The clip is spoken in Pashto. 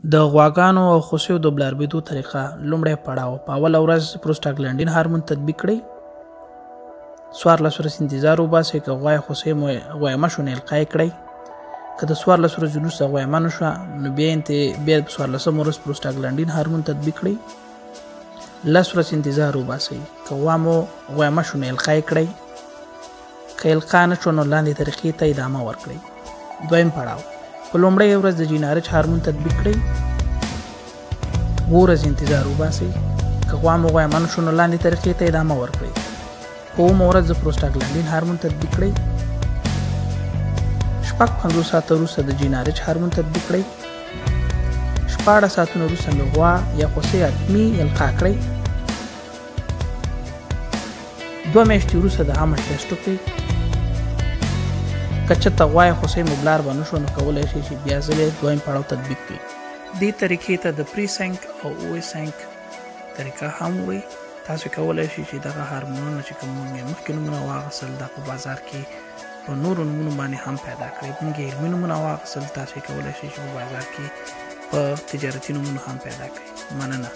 د غواګانو او خوسیو د بلاربېدو طریقه: لومړی پړاو، په اوله ورځ پروسټاګلانډین هارمون تطبیق کړئ، 14 ورځې انتظار وباسئ، که غوا یا خوسۍ مو غویمه شو نو القا یې کړئ. که د 14 ورځې وروسته غویمه نه شوه نو بیا په 14مه ورځ پروسټاګلانډین هارمون تطبیق کړئ، 10 ورځې انتظار وباسئ، که غوا مو غویمه شو نو القا یې کړئ، که القا نه شو نو لاندې طریقې ته ادامه ورکړئ. دویم پړاو، په لومړۍ ورځ د جینارچ هارمون تطبیق کړئ، 7 ورځې انتظار وباسئ، که غوا مو غویمه نه شو نو لاندې طریقې ته ادامه ورکړئ. په اوومه ورځ د پروسټاګلانډین هارمون تطبیق کړئ، 56 ساعته وروسته د جینارچ هارمون تطبیق کړئ، 16 ساعتونه وروسته مې غوا یا خوسۍ حتمي القا کړئ، 2 میاشتې وروسته د حمل ټسټ وکړئ. که چېرته غوا یا خوسۍ مو بلار به نه شو نو کولی شئ چې بیا ځلې دویم پړاو تطبیق کړئ. دې طریقې ته د پری سینک او او سینک طریقه هم وایي. تاسو کولی شئ چې دغه هارمونونه چې کوم مونږ یې مخکې نومونه واخیستل دا په بازار کې په نورو نومونو باندې هم پیدا کړئ. مونږ یې علمي نومونه واخیستل، تاسو یې کولی شئ چې په بازار کې په تجارتي نومونو هم پیدا کړئ. مننه.